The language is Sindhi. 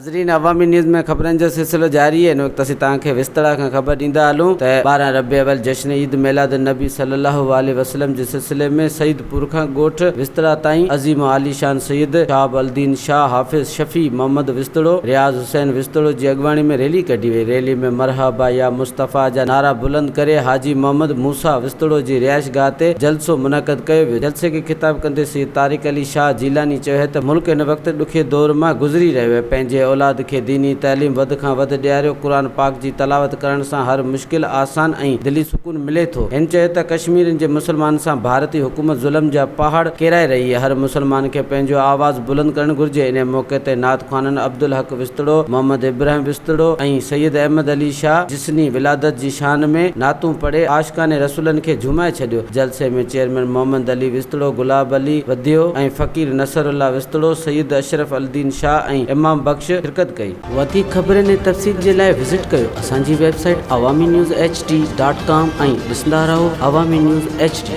ناظرين عوامي نيوز ۾ خبرن جو سلسلو جاري آهي هن وقت اسين توهان کي وستڙا کان خبر ڏيندا هلون ته 12 ربيع اول جشن عيد ميلاد النبي صلي الله واله وسلم جي سلسلي ۾ سعيد پور کان ڳوٺ وستڙا تائين عظيم و عاليشان سيد شهاب الدين شاهه حافظ شفيع محمد وستڙو رياض حسين وستڙو جي اڳواڻي ۾ ريلي ڪڍي وئي ريلي ۾ مرحبا يا مصطفيٰ جا نعرا بلند ڪري حاجي محمد موسيٰ وستڙو جي رهائش گاهه تي جلسو منعقد ڪيو ويو جلسي کي خطاب ڪندي سيد طارق علي شاهه جيلاني چيو ته ملڪ هن وقت ڏکي دور مان گذري رهيو آهي، پنهنجي اولاد کي ديني تعليم وڌ کان وڌ ڏياريو، قرآن پاڪ جي تلاوت ڪرڻ سان هر مشڪل آسان ۽ دلي سڪون ملي ٿو. هن چيو ته ڪشميرين جي مسلمانن سان ڀارتي حڪومت ظلم جا پهاڙ ڪيرائي رهي آهي، هر مسلمان کي پنهنجو آواز بلند ڪرڻ گهرجي. انهي موقعي تي نعت خوانن عبدالحق وسطڙو، محمد ابراهيم وسطڙو ۽ سيد احمد علي شاهه جسني ولادت جي شان ۾ نعتون پڙهي عاشقان رسولن کي جهومائي ڇڏيو. جلسي ۾ چيئرمين محمد علي وسطڙو، گلاب علي وڌيو ۽ فقير نصر الله وسطڙو، سيد اشرف الدين شاهه ۽ امام بخش شرڪت ڪئي. وڌيڪ خبرن ۽ تفصيل جي لاء وزٽ ڪيو اسان جي website Awami news H D dot com ۽ ڏسندا رهو عوامي نيوز ايڇ ڊي.